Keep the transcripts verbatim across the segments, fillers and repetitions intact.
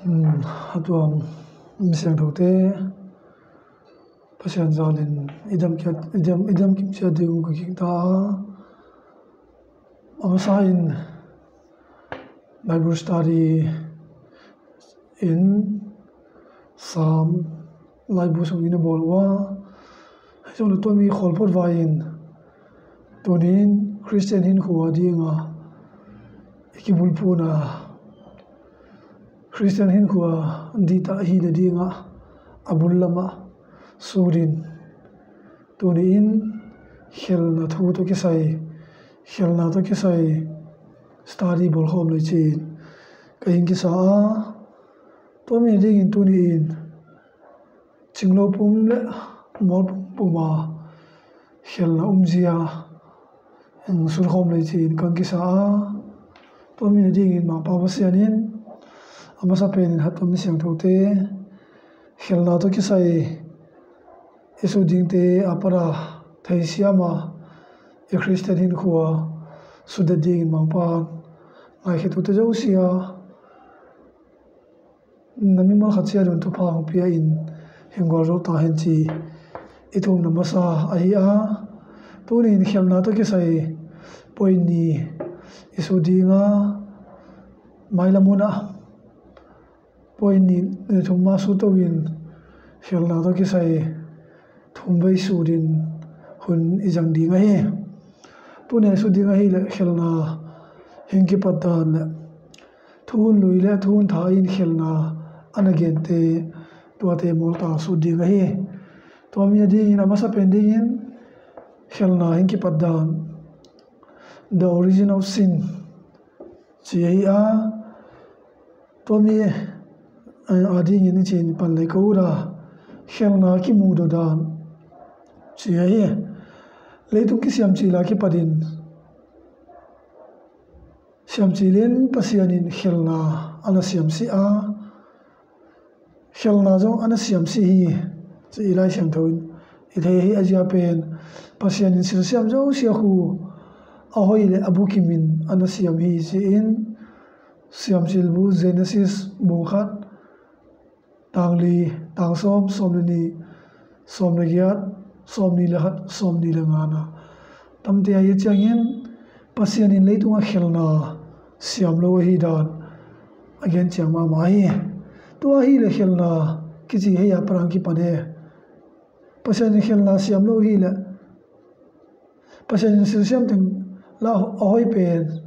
A tuam misiangthote Pasian zalin i dam kiat, i dam, i dam kim ciat ding uh ka gingta a, a masa in Bible study in Sam laibu sungin a bawl uh a, hei zong na tuami khawl phot vai in tunin Khristian hinkhua dinga i kibulpuna Khristian hinkhua dita hi le dinga a bul lamah sudin tuni in khelna thu tawh kisai, khelna tawh kisai study bawlkhawm le ci-in ka hing kisa a, tua mi dingin tuni in cinglo pum le mual pum puma khelna umzia eng sutkhawm le ci-in kan kisa a, tua mi dingin Mangpa Pasian in a masa penin hattuam misiangthote khelna tawh kisai i sut dingte a para theisiama i Khristian hinkhua sutdet dingin Mangpa ngaikhe tute zosia na mimal khat ciat un thupha hong pia in hing gualzo ta hen ci i thumna masa ahi a, tunin khelna tawh kisai point ni i sut dinga, mailam hunah point ni, ni thum ma sut to in khelna tawh kisai thum vei sut in hun i zang ding ahi. Tuni a sut ding ahi le khelna hing kipat dan le thuhun lui le thuhun tha in khelna a na gente tuate mawlta sut ding ahi. Tua mi a dingin a masa pen dingin khelna hing kipat dan, the origin of sin ci ahi a, tua mi a dingin i cin pan le ko da khelna kimudo dan ci ahi. Leitung kisiam cila kipatin siam cilin Pasian in khelna a na siam si a, khelna zong a na siam si hi ci i Lai Siangtho in i thei hi. A zia pen Pasian in silsiam zosia khu a hoi le a bukimin a na siam hi ci-in Siamcil bu Genesis bung khat tang li, tang sawm, sawm le ni, sawm le giat, sawm ni le khat, sawm ni le ngana tamte a i ciangin Pasian in leitunga khelna siam lo ahi dan a gen ciang mahmah hi. Tua hi le khelna kici hei a parang kipan e. Pasian in khelna siam lo hi le Pasian in silsiam teng la a hoi pen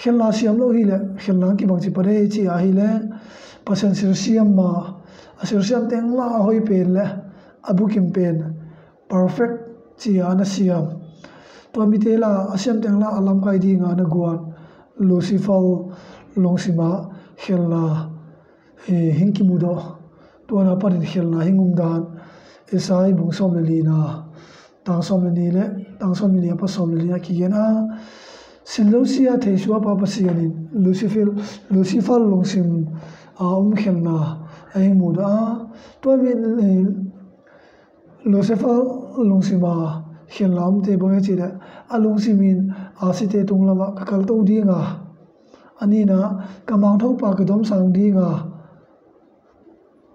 khelna siam lo hi le khelna kibang ci pade ci a hi le Pasian silsiam ma a silsiam teng la a hoi pen le a bukim pen perfect ci a na siam. Tua mite la a siam teng la a lamkai dinga na guan Lucifer lungsima khelna hing kimudo. Tuana panin khelna hing umdan Isai bung sawm le lina tang sawm le ni le tang sawm le ni a pa sawm le ni a kigen a, sin lo sia thei suapa Pasian in Lucifer, Lucifer lungsim a um khelna a hing mudo a. Tua min Lucifer lungsima khelna umte bang e ci le a lungsimin a site tung lama ka kalto dinga, a nina ka mangthopa ka domsang dinga,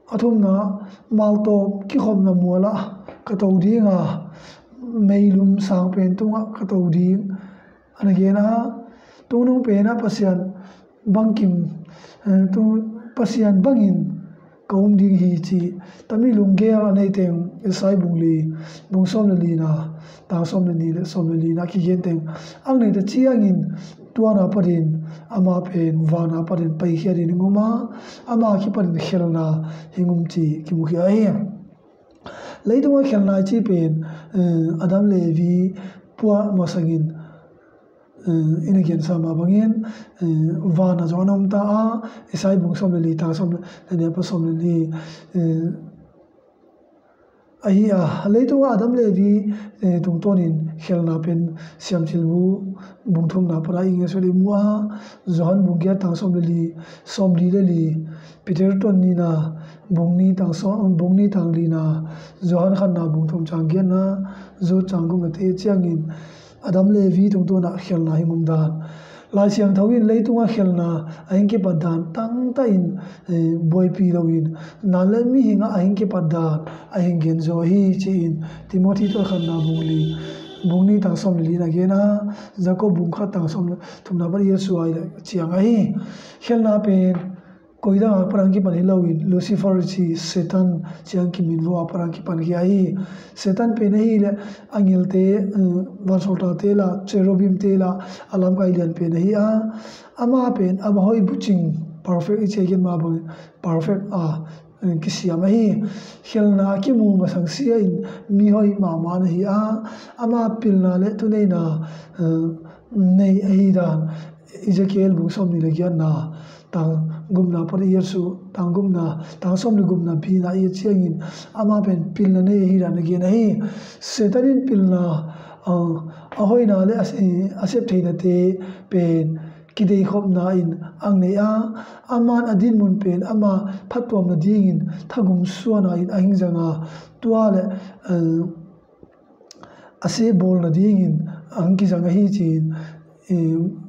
a thumna maltawp kikhopna muala ka to dinga, meilum sangpen tunga ka to ding a na gen a. Tungnung pena Pasian bangkim, Pasian bangin ka um ding hi ci tami lunggel a neiteng Isai bung li, bung sawm le lina tang sawm le ni le sawm le lina kigenteng ang neite ciangin tuana patin ama pen vana patin paikhiatin hing um a, ama kipatin khelna hing um ci kimukhia hi. Leitunga khelna i ci pen Adam le Evi puah masangin i na gensa mah bangin vana zong a na um ta a, Isai bung sawm le li tang sawm le ni a pa sawm le li ahi a, leitunga Adam le Evi tungtawnin khelna pen Siamcil bu bung thumna para i ngesu le mu a, Johan bung giat tang sawm le li, sawm li le li, Peter tuan nina bung ni tang sawm, bung ni tang lina, Johan khatna bung thum cang giatna, Jude cang gukna te ciangin Adam le Evi tungtawna khelna hing umdan Lai Siangtho in leitunga khelna a hing kipat dan tangtah in, eh, buaipi loin, na le mihing a hing kipat dan a hing gen zaw hi ci-in Timothy tawh khatna bung li, bung ni tang sawm le li na gen a, Jacob bung khat tang sawm le thumna pan i et suai le ciang ahi. Khelna pen koi dang a parang kipan hi loin, Lucifer ci Satan ciang kimin vua parang kipan hi ahi. Satan pen ahi le angelte, eh, vansawltate la, cherubimte la a lamkai lian pen ahi a. Ama pen a hoih bucing, perfect i ciai gen ma bangin perfect a, eh, kisiam ahi. Khelna a kimu masang sia in mi hoih mahmah na hi a. Ama pilna le thuneina, eh, nei ahi dan Ezekiel bung sawm ni le giatna tang gupna pan i et su, tang gupna, tang sawm le gupna bina i et ciangin ama pen pilna nei ahi dan a gen ahi. Satan in pilna, ah, a hoihna le a, a sep theinate pen kideikhopna in ang nei a, aman a dinmun pen ama phattuamna dingin thagum suana in a hing zang a, tua le, eh, a sehbawlna dingin ang kizang ahi ci-in, eh,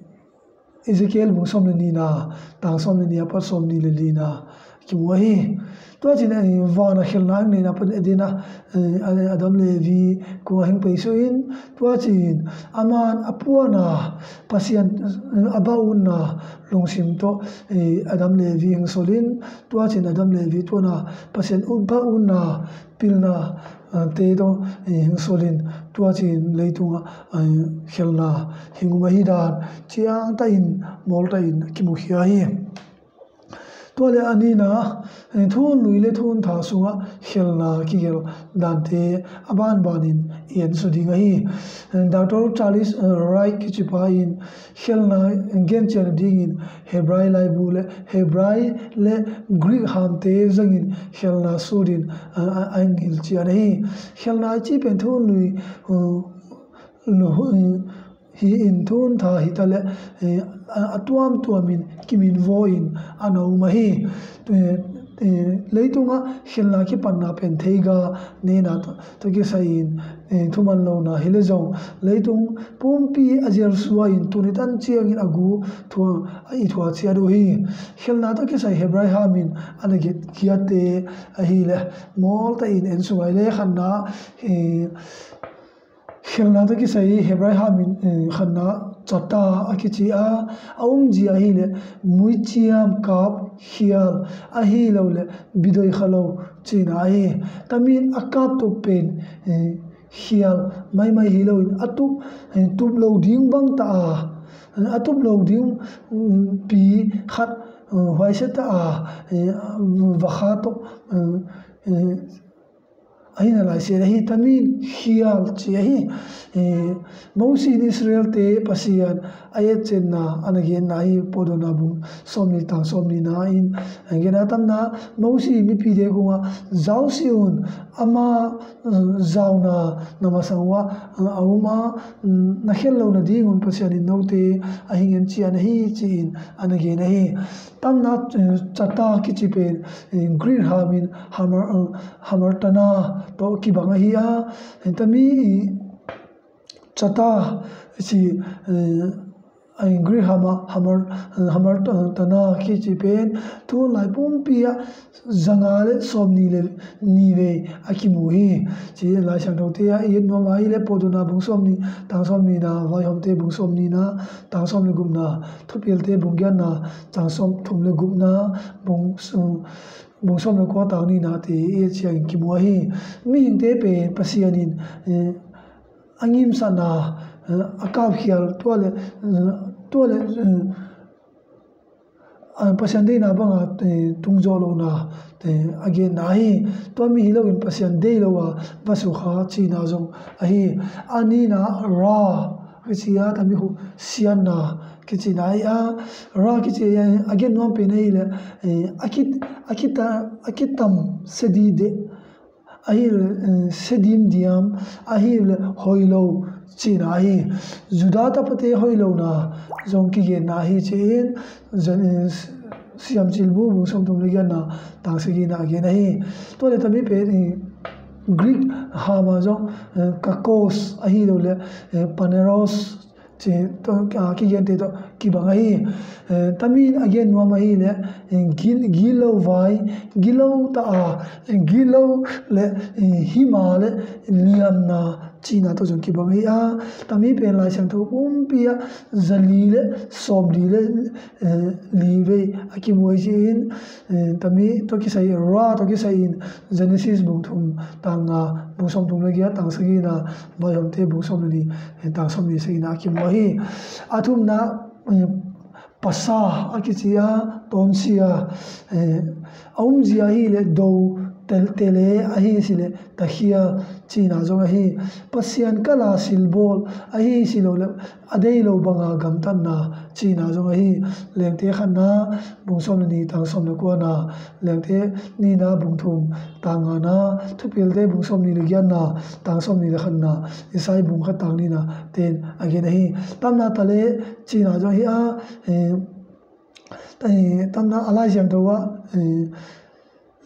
Ezekiel bung sawm le nihna tang sawm le nih a pat sawm ni le lina kimu ahi. Tua ci-in, eh, vana khelna ang neina pan a dina, eh, Adam le Evi kung a hing pei suin, tua ci-in aman a puana Pasian, eh, a bauhna lungsim tawh, eh, Adam le Evi hing solin, tua ci-in Adam le Evi tuana Pasian ut bauhna pilna, ah, te tawh, eh, hing solin, tua ci-in leitungah, eh, khelna hing um ahi dan ciangtahin mawltahin kimukhia hi. Tua le a nina, eh, thu hun lui le thu hun tha sungah khelna kigelh dante a banbanin i en su ding ahi. Eh, Doctor Charles, eh, Wright kicipa in khelna gencian dingin Hebrai laibu le Hebrai le Greek hamte zangin khelna sutin a, a, a hilhcian ahi. Khelna i cih pen thu hun lui, uh, lu-, uh, hi in thu hun tha hi ta le, eh, a, a tuamtuamin kiminvawin a na um ahi. Eh, eh, leitungah khelna kipatna pen theiga nena tawh kisai-in, eh, thuman lona hi le zong leitung pumpi a zialsua in tuni tan ciangin a gu thua, a i thua ciat uh hi. Khelna tawh kisai Hebrai ham in a na giat, giatte ahi le mawltahin en sungai le khanna, eh, khelna tawh kisai Hebrai ham in, eh, khanna chata a kici a, a umzia ahi le muiciam kap khial ahi lo le bidoi kha lo cina ahi. Tamin a kap tup pen, eh, khial maimai hi loin a tup, eh, tup lo ding bang ta a, eh, a tup lo ding, mm, pi khat, eh, huaisia ta a, eh, vakha tawh, eh, eh, ahi na lai sia ahi. Tamin khial ci ahi. Eh, Mosi in Israel-te Pasian a etcetna a na genna hi. Pawtdawhna bung sawmnih tang sawmnihna in a genna tamna, Mosi in mipite kungah, "Zausi un, ama, eh, zauna na masang uah, eh, a um a, mm, na khel lo nadingun Pasian in note a hing en cian ahi," ci-in a na gen ahi. Tamna, eh, chata kici pen, eh, Greek ham in hamar, eh, hamartana tawh kibang ahi a, eh, tami chata ci, eh, eh, Greek ham a hamar, eh, hamartana kici pen thu hun lai pumpi ah zanga le sawmnih le nih vei a kimu hi. Ci Lai Siangthote ah i et nuam ahi le Pawtdawhna bung sawmnih tang sawmnihna, Vaihawmte bung sawmnihna tang sawm le gupna, Thupilte bung giatna tang sawmthum le gupna, bung, bung sawm le kua tang nihnate i et ciangin kimu ahi. Mihingte pen Pasian in, eh, a ngimsakna, eh, a kapkhial, tua le, eh, tua le, eh, a Pasian deihna banga, eh, tungzawh lohna, eh, a genna ahi. Tua mi hi loin Pasian deih lo a va sukha cihna zong ahi. A nihna ra kici a, tami khu siatna kicina ahi a, ra kici a, a gen nuam pen ahi le, eh, a ki, a kita, a kitam sedi deh ahi le, eh, sedim diam ahi le hoih lo cihna ahi. Judah tapate hoih lona zong kigenna ahi ci-in, Zen-, eh, Siamcil bu bung sawmthum le giatna tang sagihna a gen ahi. Tua le tami pen, eh, Greek ham a zong, eh, kakos ahi lo le, eh, paneros ci tawh, a, kigente tawh kibang ahi. Eh, tami a gen nuam ahileh, eh, gil, gilo vai, gilo ta a, eh, gilo le, eh, hima le liamna cihna tawh zong kibang ahi a. Tami pen Lai Siangtho pumpi ah zali le sawmli le, eh, li vei a kimu ahi ci-in, eh, tami tawh kisai, Ra tawh kisai in Genesis bung thum tang nga, bung sawmthum le giat tang sagihna, Vaihawmte bung sawm le nih, eh, tang sawmnih sagihna a kimu ahi. A thumna, eh, pasa a kici a, tawnsia, eh, a umzia ahileh do, tel, tele ahi sileh takhial cihna zong ahi. Pasian kala silbawl ahi siloleh a dei lo banga gamtatna cihna zong ahi. Lengte khatna, bung sawm le nih tang sawm le kuana, Lengte nihna bung thum tang ngana, Thupilte bung sawmnih le giatna tang sawmnih le khatna, Isai bung khat tang nihna ten a gen ahi. Tamna tale cihna zong ahi a, eh, eh, tamna a Lai Siangtho ah, eh,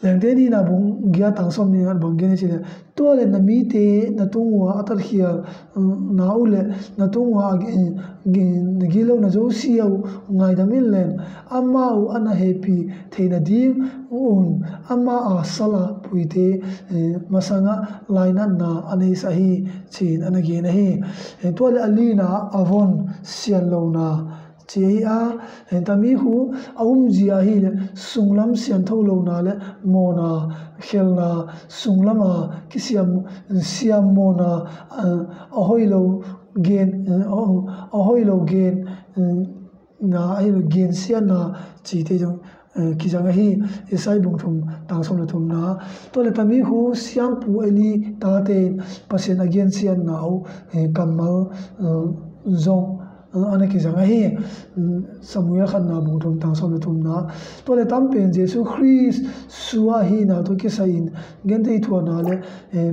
Lengte nihna bung giat tang sawmnih ah bang gen hi cileh, tua le na mite na tung ua a tatkhial, mm, na uh le na tung ua a gi-, gi-, na gilo na zosia uh ngaidam in len, amau a na hehpih theihna ding un ama a sala puite, eh, masangah lainatna a neisa hi, ci-in a na gen ahi. Eh, tua le a lina a von sian lona ci ahi a, eh, tami khu a umzia ahileh sunglam siantho lona le mawna, khelna, sunglama kisiam, siam mawna, eh, a hoih lo gen, eh, a, a hoih lo gen, eh, na, a hoih lo gensiatna cite zong, eh, kizang ahi. Isai bung thum tang sawm le thumna. Tua le tami khu siampu Eli tate in Pasian a gensiatna uh, eh, kammal, eh, zong, eh, a na kizang ahi. Mm, Samuel khatna bung thum tang sawm le thumna. Tua le tam pen Jesu Khrist suah ahihna tawh kisai in gentei thuahna le, eh,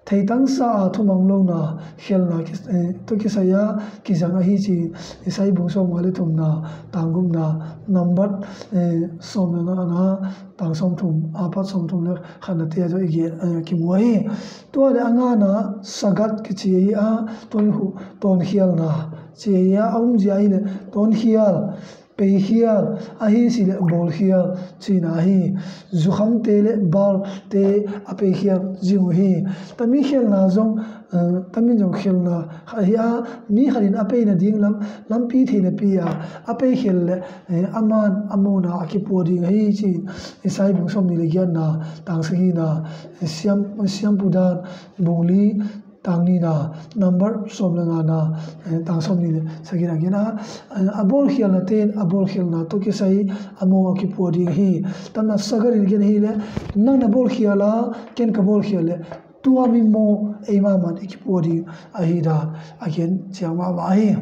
theitangsa a thumang lona khelna ki-, eh, tawh kisai a kizang ahi ci. Isai bung sawmnga le thumna tang gupna, Nambat, eh, sawm le ngana tang sawmthum, a pat sawmthum le khatna te a zong i gen, eh, kimu ahi. Tua le a ngana sagat kici ahi a, tua le khu tawnkhialna ci ahi a, a umzia ahileh tawnkhial, peikhial, ahi sileh bawlkhial cihna ahi. Zukhamte le balte a peikhial zing uh hi. Tami khelna zong, eh, tami zong khelna ahi a, mi khat in a peina ding lam, lampi thei napi a, a peikhel le, eh, a man a mawna a kipua ding ahi ci-in Isai bung sawmnih le giatna tang sagihna, eh, siam, siampu dan bung li tang nihna, Nambat sawm le ngana, eh, tang sawmnih le sagihna gen a, eh, a bawlkhialna ten a bawlkhialna tawh kisai a maw a kipua ding ahi. Tamna sagat in gen ahileh, nang na bawlkhial a, ken ka bawlkhial le, tua mi maw ei mahmah i kipua ding ahi dan a gen ciang mahmah ahi.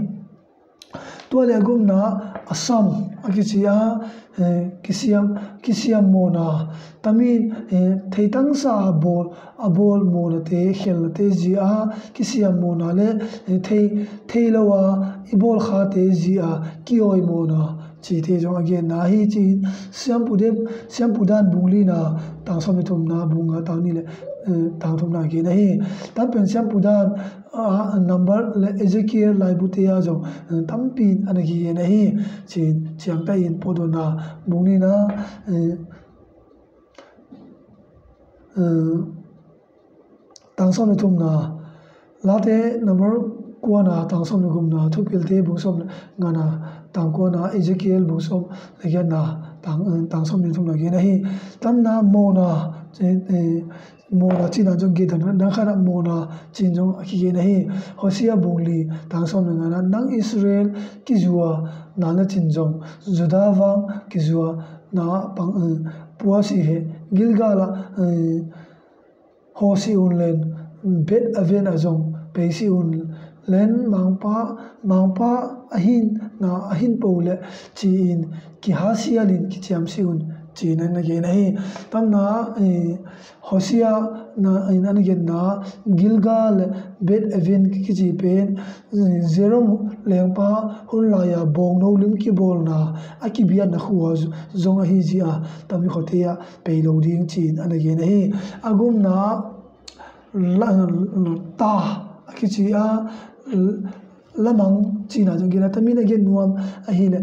Tua le a gupna a sam a kici a, eh, kisiam, kisiam mawna. Tami, eh, theitangsa a bawl, a bawl mawna te, khelna te zia a kisiam mawna le, eh, thei, thei lo a i bawl khate zia a kiawi mawna cite zong a genna ahi ci-in siampu dan, siampu dan bung lina tang sawm le thumna, bung nga tang nih le, eh, tang thumna a gen ahi. Tam pen siampu dan, ah, Nambat le Ezekiel laibute ah zong, eh, tampi in a na kigen ahi. Ci-in ciangtah in Pawtdawhna bung nihna, eh, eh, tang sawm le thumna, Late Nambat kuana tang sawm le gupna, Thupilte bung sawm le ngana tang kuana, Ezekiel bung sawm le giatna tang, eh, tang sawm le thumna gen ahi. Tamna mawna, eh, eh, mawna cihna zong gen dan, dan khatah mawna cih zong a kigen ahi. Hosea bung li tang sawm le ngana, nang Israel kizuana le cin zong, Judah vang kizuana pang, eh, pua si he, Gilgal ah, eh, haw si un len, Bet Aven ah zong pei si un len, mangpa, mangpa a hin na a hin po le ci-in kihasialin kiciam si un, ci-in a na gen ahi. Tamna, eh, Hosea na in a na genna Gilgal le Bet Aven kici pen, eh, Jeroboam lengpa hun lai-a bawngno lim kibawlna a kibiatna khua z-, zong ahi zia, tami khuate ah pei lo ding ci-in a na gen ahi. A gupna la, ta a kici a, la, la mang cihna zong gen a, tami in a gen nuam ahih leh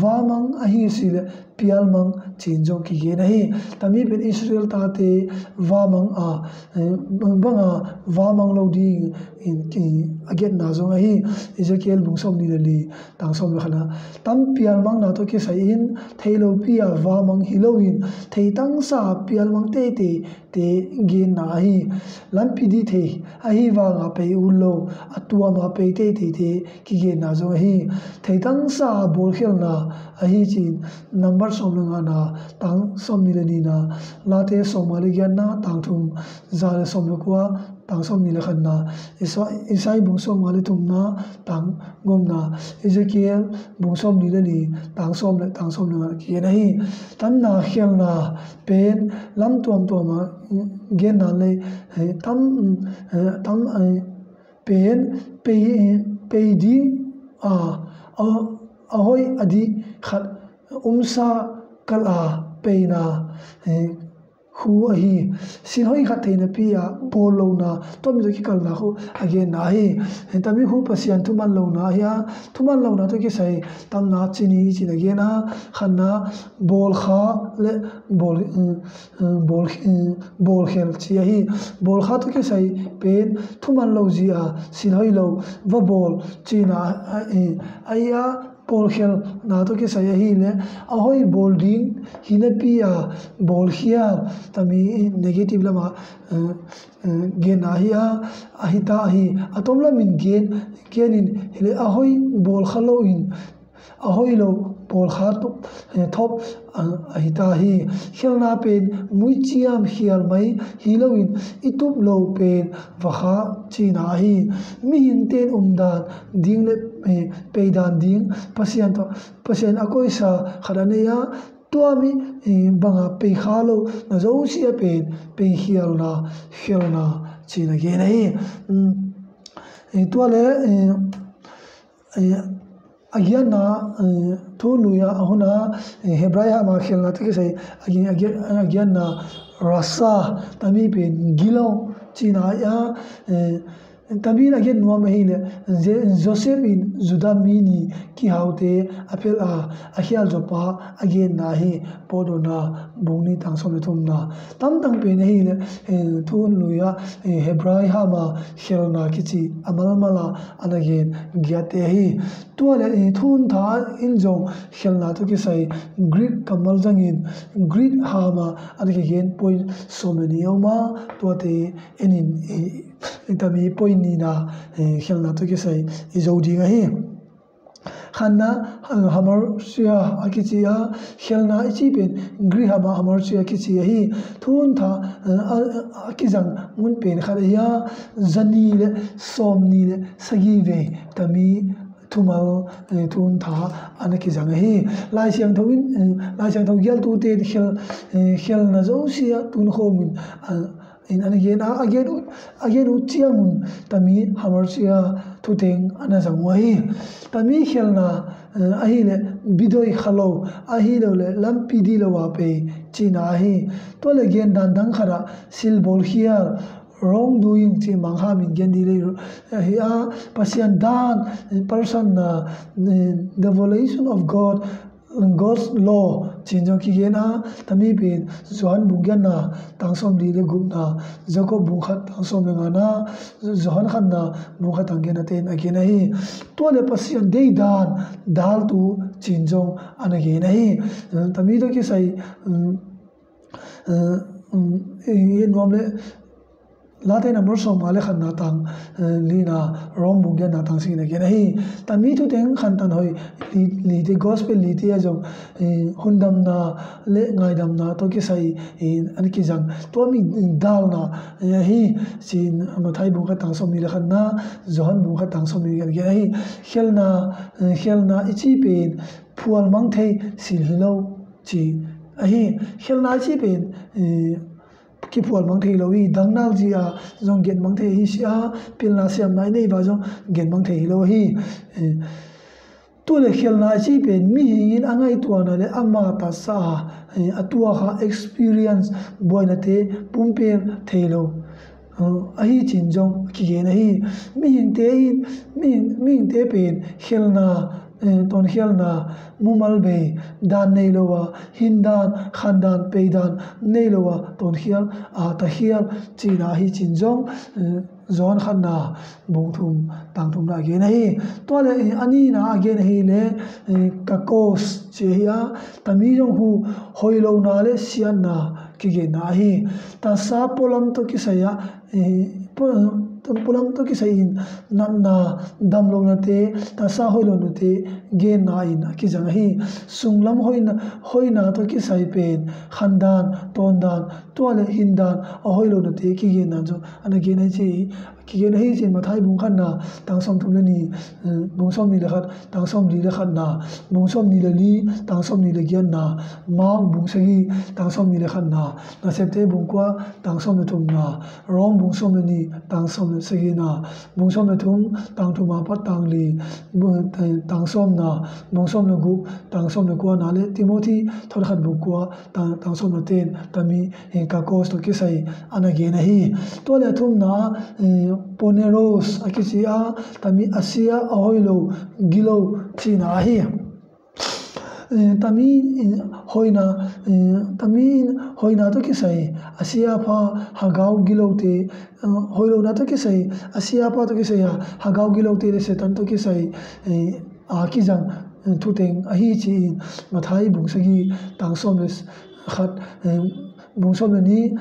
vamang, ahih leh pialmang ci-in zong kigen ahi. Tami pen Israel tate vamang a, eh, bang a vamang lo ding in, in a genna zong ahi. Ezekiel bung sawmnih le li, tang sawm le khatna, tam pialmangna tawh kisai in thei lopi a vamang hi loin theitangsa a pialmang teitei te genna ahi. Lampi dih thei ahi vanga pei ut lo, a tuama pei teiteite kigenna zong ahi. Theitangsa a bawlkhialna ahi ci-in Number sawm le ngana, tang sawmnih le nihna, Late sawmnga le giatna, tang thum, za le sawm le kua, tang sawmnih le khatna, Isai, Isai bung sawmnga le thumna, tang gukna, Ezekiel bung sawmnih le li, tang sawm le, tang sawm le nga kigen ahi. Tamna khialna pen lam tuamtuam a genna le, eh, tam, eh, tam, eh, pen pei, pei ding a, a, a hoih a dih khat umsa kal a peina, eh, hu ahi. Silhoih khat theinapi a bawl lohna, tua mi tawh kikalna hu a genna ahi. Tami hu Pasian thuman lohna ahi a, thuman lohna tawh kisai tamna ci ni ci-in a gen a, khatna bawlkha le bawl, eh, bawl, eh, bawlkhial ci ahi. Bawlkha tawh kisai pen thuman lo zia, silhoih lo va bawl cihna ahi a, bawlkhialna tawh kisai ahih leh a hoih bawl ding hi napi a bawlkhial, tami negative lamah, eh, eh, genna ahi a, ahi ta ahi. A tom lamin gen, genin hi leh a hoih bawlkha loin a hoih lo bawlkha thop, eh, thop, ah, ahi ta hi. Khialna pen muiciam khial mai hi loin i tup lo pen vakha cihna ahi. Mihingte in umdan ding le, eh, peidan ding Pasian tawh, Pasian a koihsa khat a nei a, tua mi, eh, banga peikha lo na zosia pen peikhialna, khialna cihna gen ahi. Um, eh, tua le, eh, eh, a giatna, eh, Thuhun Lui a, a hun a, eh, Hebrai hama khialna tawh kisai a gi-, a giat-, a giatna rasha, tami pen gilo cihna ahi a, eh, tami in a gen nuam ahih leh, Je-, Joseph in Judah mi ni kihaute a phelh a, a khial zawpa a genna ahi. Pawtdawhna bung nih, tang sawm le thumna. Tamtang pen ahih leh, eh, Thuhun Lui a, eh, Hebrai hama khialna kici a malmal a ana gen giatte ahi. Tua le, eh, Thuhun Tha in zong khialna tawh kisai Greek kammal zangin Greek hama ana kigen point sawm le nih a om a, tuate enin, eh, tami point nihna, eh, khialna tawh kisai i zo ding ahi. Khatna, eh, hamartia a kici a, khialna i cih pen Greek hama hamartia a kici ahi. Thuhun Tha, eh, a, a kizang mun pen khat ahi a, za nih le sawmnih le sagih vei tami thumal, eh, Thuhun Tha ana kizang ahi. Lai Siangtho in, eh, Lai Siangtho gialtute in khial, eh, khialna zosia tunkhawmin, ah, in ana gen a, a gen uh, a gen uh ciangun tami hamartia thuteng ana zang uh ahi. Tami khialna, eh, ahih leh bidawi kha lo, ahih lo le lampi dih lo a pei cihna ahi. Tua le gen dan dang khat ah silbawlkhial, wrongdoing cih Mangkam in gen dih le ahi a, Pasian dan, eh, palsanna, eh, the violation of God, God's law ci-in zong kigen a, tami pen Johan bung giatna tang sawmli le gukna, Jakob bung khat tang sawm le ngana, Johan khatna bung khat tang giatna te in a gen ahi. Tua le Pasian deidan daltu ci-in zong ana gen ahi. Tami tawh kisai, um, uh, um, i, i nuam le Late number sawmnga le khatna tang, eh, lina, Rom bung giatna tang sagihna gen ahi. Tami thuteng khantan hoih li, lite, gospel lite a zong, eh, hundamna le ngaidamna tawh kisai, eh, an kizang. Tua mi dalna, eh, ahi, ci-in Matthai bung khat tang sawmnih le khatna, Johan bung khat tang sawmnih le khatna gen ahi. Khialna, eh, khialna i cih pen phualmang thei sil hi lo ci ahi. Khialna i cih pen, eh, kiphualmang thei lo hi, dang nak zia zong genmang thei hi si a, pilna siamna i nei va zong genmang thei hi lo hi. Eh, tu le khialna i cih pen mihing in a ngaihtuahna le ama tatsa a, eh, a tuak a experience buainate pumpel thei lo. Ahi cin zong kigen ahi. Mihingte in mihing, mihingte pen khialna, tawnkhialna, mumal bei, dan nei lo a hindan, khandan, peidan nei lo a tawnkhial, a takhial cihna ahi cin zong Johan khatna bung thum tang thumna a gen ahi. Tua le a nina a gen ahi le kakos ci ahi a, tami zong hu hoilona le siatna kigenna ahi. Tasa pualam tawh kisai a, pualam tawh kisai in natna, damlonate, tasa hoilonate genna in a kizang ahi. Sunglam hoina, hoina tawh kisai pen khandan, tawndan, tua le hindan a hoilonate kigenna zong ana gen ahi ci. Kigen ahi cin Mathai bung khatna tang sawm thum le ni, bung sawm ni le khat tang sawm li le khatna, bung sawm ni le li tang sawm ni le giatna, Mark bung sagi tang sawm ni le khatna, Nasepte bung kua tang sawm le thumna, Rom bung sawm le ni tang sawm le sagina, bung sawm le thum tang thum a pat tang li, tang sawmna, bung sawm le guk tang sawm le kuana le Timothy thawnkhat bung kua tang sawm le ten tami kakos tawh kisai ana gen ahi. Tua le a thumna poneros a kici a, tami a sia a hoilo gilo cihna ahi. Tami hoina, tami hoina tawh kisai a sia a pha hagau gilote, hoilona tawh kisai a sia a pha tawh kisai a hagau gilote le Satan tawh kisai a kizang thuteng ahi ci-in Mathai bung sagi tang sawm le khat, bung sawm le ni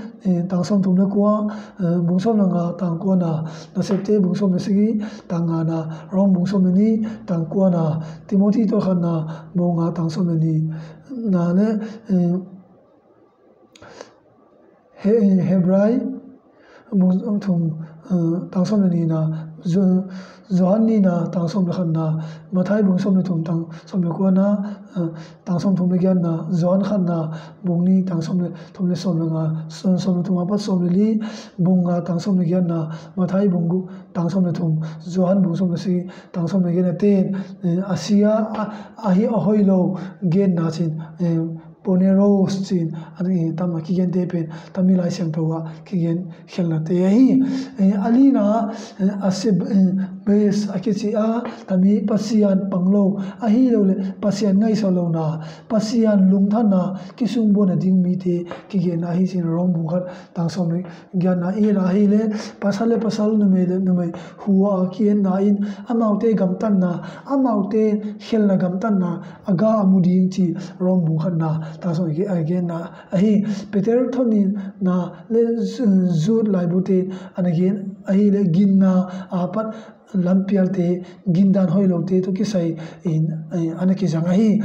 tang sawm thum le kua, bung sawm le nga tang kuana, Nasepte bung sawm le sagi tang ngana, Rom bung sawm le ni tang kuana, Timothy thawnkhatna bung nga tang sawm le ni na le Hebrai bung thum tang sawm le nina, Johan nina tang sawm le khatna, Mathai bung sawm le thum tang sawm le kuana, tang sawm thum le giatna, Johan khatna bung ni tang sawm le thum le sawm le nga, sawm le thum a pat sawm le li, bung nga tang sawm le giatna, Mathai bung guk tang sawm le thum, Johan bung sawm le sagi tang sawm le giatna ten a sia a, ahi a hoilo genna cin poneros cin a tam a kigente pen tami Lai Siangtho a kigen khialnate ahi. A lina a sebes a kici a, tami Pasian pang lo ahi lo le Pasian ngaihsut lona, Pasian lungthanna kisungbuana ding mite kigenna ahi cin Rom bung khat tang sawm le giatna i la ahi le pasal le pasal, numei le numei hua a kienna in amaute gamtatna, amaute khialna gamtatna a ga a mu ding ci Rom bung khatna tang sawm a genna ahi. Peter thawnnina le Jude laibute ana gen ahi le ginna a pat lampialte, gindan hoilote tawh kisai in ana kizang ahi.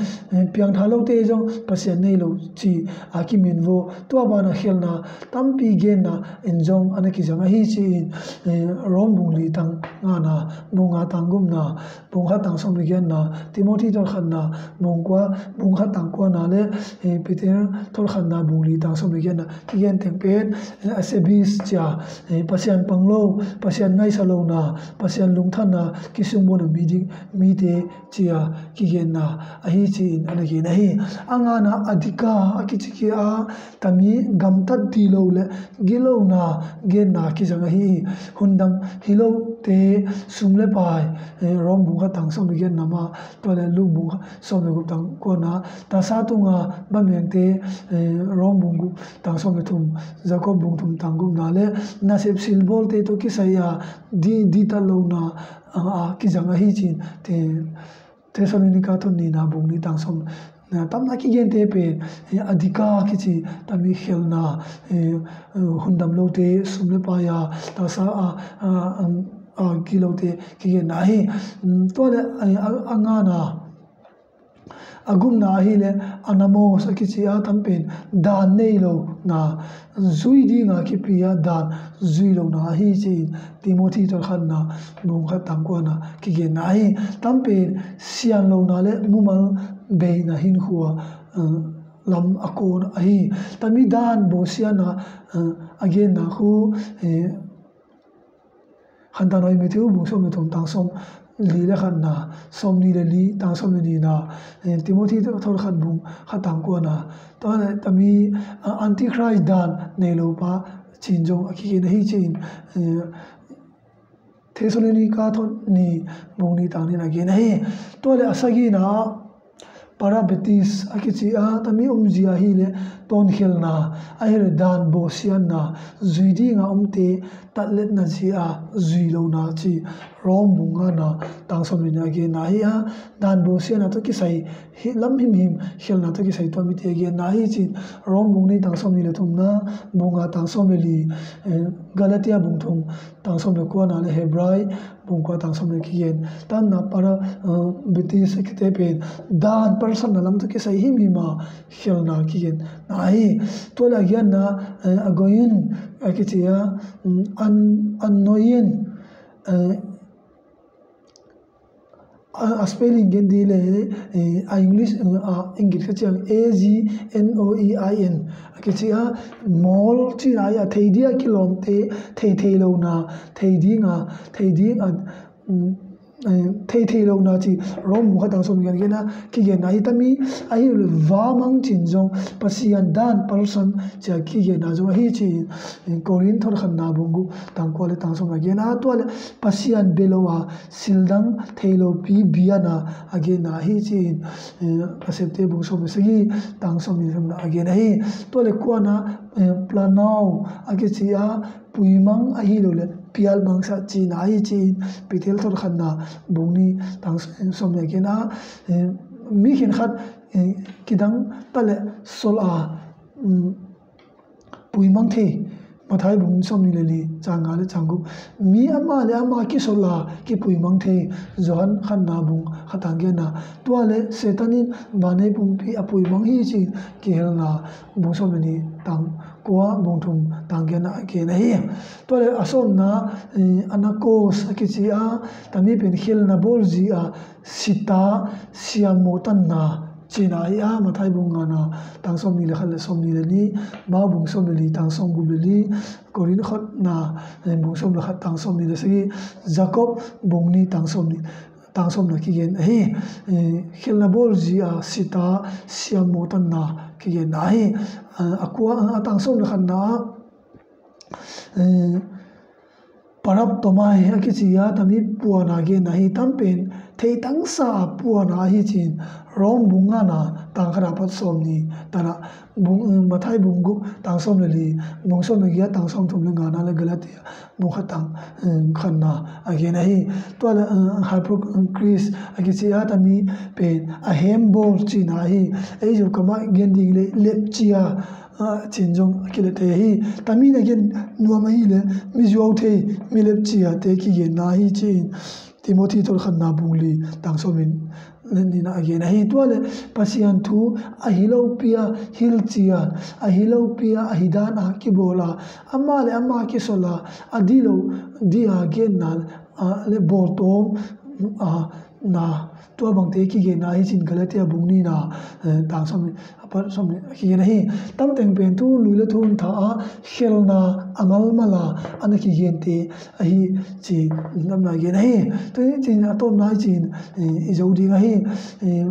Piangthar lote zong Pasian nei lo ci a kiminvo, tua bana khialna tampi genna in zong ana kizang ahi ci-in Rom bung li tang ngana, bung nga tang gukna, bung khat tang sawm le giatna, Timothy thawnkhatna bung kua, bung khat tang kuana le Peter thawnkhatna bung li tang sawm le giatna kigen teng pen a sebes cia, Pasian pang lo, Pasian ngaihsut lona, Pasian lungthanna kisungbuana mi ding mite cia kigenna ahi ci-in ana gen ahi. A ngana a dika a kici kia a, tami gamtat dih lo le gilona genna kizang ahi. Hundam hi lote sum le pai, Rom bung khat tang sawm le giatna mah, tua le Luke bung sawm le guk tang kuana, tasa tunga bamengte, Rom bung guk tang sawm le thum, Jakob bung thum tang gukna le nasep silbawlte tawh kisai a di, dihtat lona a kizang ahi cin Thessalonika thawnnina bung ni tang sawm, tamna kigente pen a dika kici tami khialna, hundam lote sum le pai a, tasa a, a gilote kigenna ahi. Tua le a ngana a gukna ahi le anamos a kici a, tam pen dan nei lo na, zui dinga kipi a dan zui lo na ahi ci-in Timothy thawnkhatna bung khat tang kuana kigenna ahi. Tam pen sian lo na le mumal beina hinkhua lam a kawn ahi. Tami dan bawsiatna a genna khu Khantanoi Matthew bung sawm le thum tang sawm li le khatna, sawm ni le li tang sawm le nina, Timothy thawnkhat bung khat tang kuana, tua le tami Antichrist dan nei lo pa ci-in zong a kigen ahi ci-in, eh, Thessalonika thawn ni bung ni tang ni-in a gen ahi. Tua leh a sagihna ah Parabatis a kici a, tami omzia ahih leh tawnkhelhna, ahih leh dan bawlsiatna, zui dinga omte tatletna zia zui lohna ci Rom bung ngana tang sawmnih a genna ahi a, dan bawlsiatna tawh kisai hi lam himhim khelhna tawh kisai tua mite a genna ahi ci-in Rom bung ni tang sawmnih leh thumna, bung nga tang sawm leh li, eh, Galatia bung thum tang sawm leh kuana leh Hebrai bung kua tang sawm leh kigen. Tanna Parabatis a kite pen dan palsatna lam tawh kisai himhim a khelhna kigenna ahi. Tua leh a giatna, eh, agoin a kici a, mm, an, anoin, eh, a, a spelling gen ding leh, eh, a English, eh, a English kha ciang A G N O E I N a kici a, mawl cihna ahi a, thei ding a kilawmte, thei thei lohna, thei dinga, thei dinga, mm, eh, thei thei lohna ci Rom bung khat tang sawm kigen a, kigenna ahi. Tami ahih leh va mang ci-in zong Pasian dan palsan ci-a kigenna zong ahi ci-in, eh, Korin thawn khatna bung guk tang kua leh tang sawm a gen a, tua leh Pasian bia lo a sildang thei lopi biana a genna ahi ci-in, eh, Nasepte bung sawm leh sagih tang sawmnih leh thumna a gen ahi. Tua leh kuana, eh, planao a kici a, puimang ahih lo leh pialmangsak cihna ahi ci-in Peter thawn khatna bung ni tang sawmnih a gen a, eh, mi khenkhat, eh, kidang ta leh sol a, mm, puimang thei. Mathai bung sawmnih leh li, cang nga leh cang guk. Mi amah leh amah kisol a kipuimang thei. Johan khatna bung khat tang giatna. Tua leh Satan in vannei pumpi a puimang hi ci-in Kihelna bung sawm leh nih tang kua, bung thum tang giatna a gen ahi. Tua leh a sawmna, eh, anakos a kici a, tami pen khelhna bawlzia sita siammuhtanna cihna ahi a, Mathai bung ngana tang sawmnih leh khat leh sawmnih leh nih, Mark bung sawm leh li tang sawmguk leh li, Korin khatna, eh, bung sawm leh khat tang sawmnih leh sagih, Jakob bung nih tang sawmnih, tang sawmna kigen ahi. Eh, khelhna bawlzia sita siammuhtanna kigenna ahi. Eh, a kua, a tang sawm leh khatna ah, eh, paraptomai a kici a, tami puana genna ahi. Tam pen theitangsa a puana ahi ci-in Rom bung ngana tang khatna pat sawmnih tana, bung, eh, Mathai bung guk tang sawm leh li, bung sawm leh giat tang sawmthum leh ngana leh Galatia bung khat tang, eh, khatna a gen ahi. Tua leh, eh, hypocrite a kici a, tami pen a hembawl cihna ahi. Ei Zo kamah gen ding leh lepcia, ah, ci-in zong a kileh thei ahi. Tami in a gen nuam ahih leh mizuau thei, mi lepciate kigenna ahi ci-in Timothy thawn khatna bung li tang sawm leh nihna a gen ahi. Tua leh Pasian thu a hi lopi a hilhcian, a hi lopi a a hi dan a kibawl a, amah leh amah kisol a, a dih loh dih a genna, ah, leh bawltawm, ah, na, tua bangte kigenna ahi ci-in Galatia bung nihna, eh, tang sawm, a pat sawm a kigen ahi. Tamteng pen thu hun lui leh thu hun tha a khelhna a malmal a ana kigente ahi ci-in tamna a gen ahi. Tua hi ci-in a tawpna hi ci-in, eh, i zo ding ahi. Eh,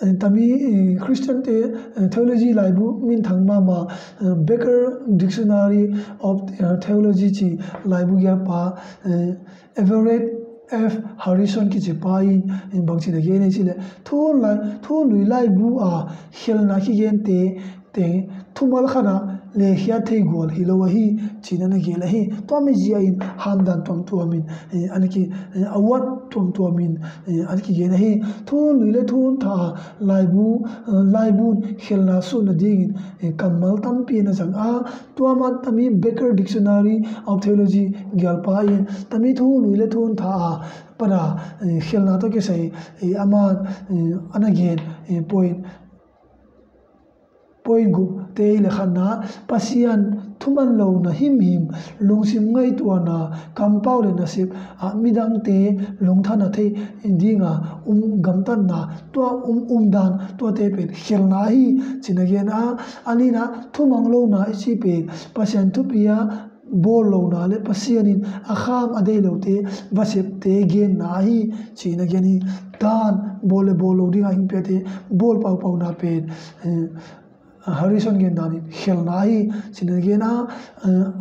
eh, tami, eh, Christian te, eh, theology laibu minthang mahmah, eh, Becker Dictionary of, eh, Theology ci laibu gialpa, eh, Everett F Harrison kici pa in, in bangci-in a gen ahi ci leh, thu hun lai, thu hun lui laibu a khelhna kigente teng thumal khat ah lekhiat thei gual hi lo ahi ci-in ana gen ahi. Tua mizia in hamdan tuamtuam in, eh, ana ki, eh, award tuamtuam in, eh, ana kigen ahi. Thu hun lui leh thu hun tha a laibu, eh, laibun khelhna suhna dingin, eh, kammal tampi ana zang a, tua man tami Becker Dictionary of Theology gialpa in tami thu hun lui leh thu hun tha a pat a, eh, khelhna tawh kisai, eh, aman, eh, ana gen, eh, point, point guk te leh khatna, Pasian thuman lohna himhim, lungsim ngaihtuahna, kampau leh nasep ah midangte lungthanna thei dinga um gamtatna, tua um, umdan, tuate pen khelhna ahi ci-in a gen a, a lina thumang lohna i cih pen Pasian thupi a bawl lohna leh Pasian in a kham a deih lote, vasepte genna ahi ci-in a gen hi. Dan, bawl leh bawl lo dinga hong piate bawl paupauna pen, eh, Harrison gen danin khelna ahi ci-in a na gen a,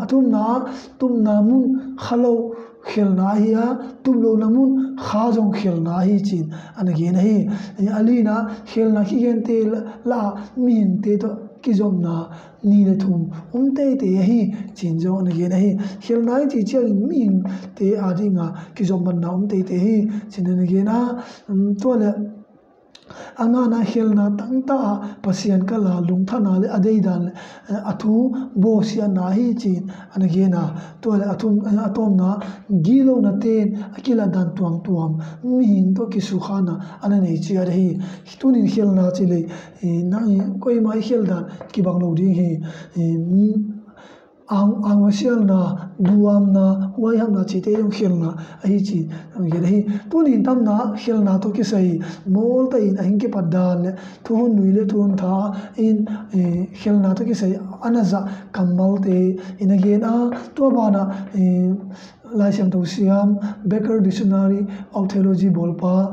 a thumna, tupna mun kha lo khelna ahi a, tup lohna mun kha zong khelna ahi ci-in a na gen ahi. A lina, khelna kigente la, la mihingte tawh kizopna ni le thum om teitei ahi ci-in zong a na gen ahi. Khelna i cih ciangin mihingte a dinga kizopmatna om teitei ahi ci-in a na gen a, tua le a ngana, khelna tangtah ah Pasian kalna, lungthanna le a deidan le a thu bawsiatna ahi ci-in a na gen a, tua le a thum, a tawpna, gilona ten a kilatdan tuamtuam mihing tawh kisukhana a na nei ciat ahi. Tunin khelna ci lei, nang i koima i kheldan kibang lo ding hi. Ang, angmasialna, duamna, huaihamna cihte zong khelna ahi ci-in a na gen ahi. Tunin tamna khelna tawh kisai mawlta in a hing kipat dan le thuhun nui le thuhun tha in khelna tawh kisai a na zah kammalte in a gen a, tua banah Lai Siangtho siam, Becker Dictionary of Theology bawlpa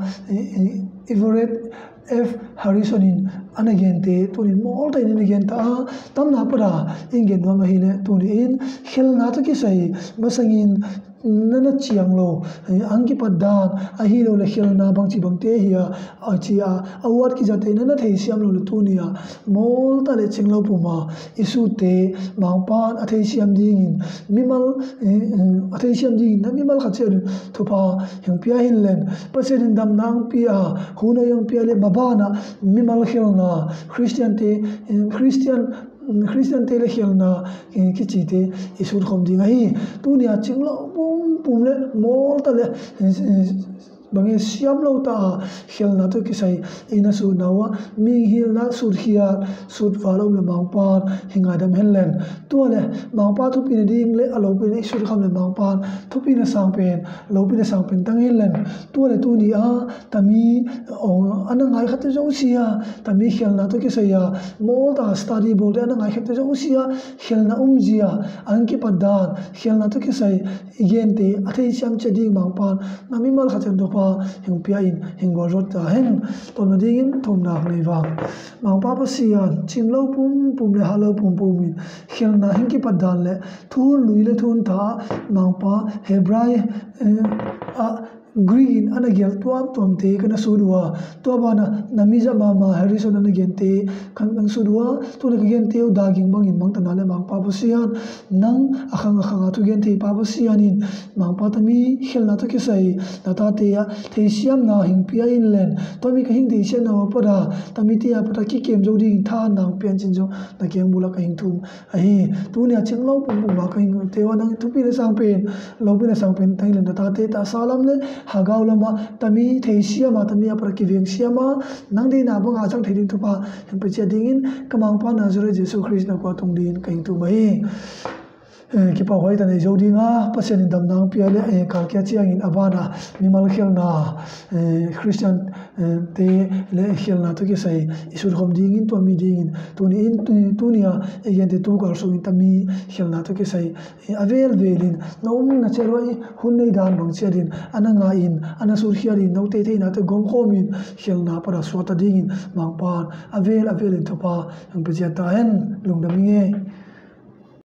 Everett F Harrison in a na gente tunin mawlta in a na gen ta a, tamna pata in gen nuam ahile, tuni in khelna tawh kisai masangin na na ciang lo, a hing kipat dan ahi lo le khelna bangci bangte hi a, a ci a, a huat kizate na na theisiam lo le, tuni a mawlta le cinglo puma i sutte Mangpan a theisiam dingin mimal, a theisiam dingin na mimal khat ciatin thupha hing pia hen len, Pasian in damna hong pia, hun hong pia le mabanah mimal khelna, Khristiante, Khristian, Khristiante le khelna kicite i sutkhawm ding ahi. Tunia cinglo pumpum le mawlta le bangin siam lo ta a khelna tawh kisai i na sutna uh ah, mihilna sutkhiat sutval om le Mangpan hi ngaidam hen len. Tua le Mangpa thupina ding le a lopina i sutkham le Mangpan thupina sangpen, lopina sangpen tang hen len. Tua le tuni a tami a na ngaikhatte zosia, tami khelna tawh kisai a mawlta study bawlte a na ngaikhatte zosia, khelna umzia a hing kipat dan, khelna tawh kisai i gente a theisiam ciat ding Mangpan na mimal khat ciatin thupha hing pia in hing gualzawh ta hen. Tawpna dingin thumna hong nei vang. Mangpa Pasian, cinglo pumpum le hatlo pumpum in khelna hing kipat dan le thuhun lui le thuhun tha, Mangpa Hebrai a Greek in a na gial tuamtuamte ka na sut uh a, tua banah na mizah mahmah Harrison a na gente ka na sut uh a, tuna ka gente uh daging bangin mangtanna le Mangpa Pasian, nang a khang a khang a thugen thei pa Pasian in Mangpa tami khelna tawh kisai na tate ah theisiamna hing pia in len. Tua mi ka hing theisiamna uh a pata, tami te a pata kikem zo dingin tha nang pian cin zong na kiang bula ka hing thum ahi. Tunia cinglo pumpum a ka hing te uh a nang thupina sangpen, lopina sangpen tang in len, na tate tahsa lam le hagau lamah tami theisiama, tami a pata kivengsiama nang deina banga a zang thei ding thupha hing pia ciat dingin ka Mangpa Nazareth Jesu Khrist na kua tung dingin ka hing thum ahi. Kipahhuai ta nei zo dinga, Pasian in damna hong pia le kalkia ciangin a bana mimal khelna, Khristian te le khelna tawh kisai i sutkhawm dingin, tua mi dingin tuni in, tunia i gente tu kal sungin tami khelna tawh kisai a velvelin na um na ciat uh a i hun nei dan bang ciatin a na ngaiin, a na sutkhiatin, note theihnate gomkhawmin khelna pata suakta dingin Mangpan a vel a velin thupha hong pia ciat ta hen. Lungdam ing ei.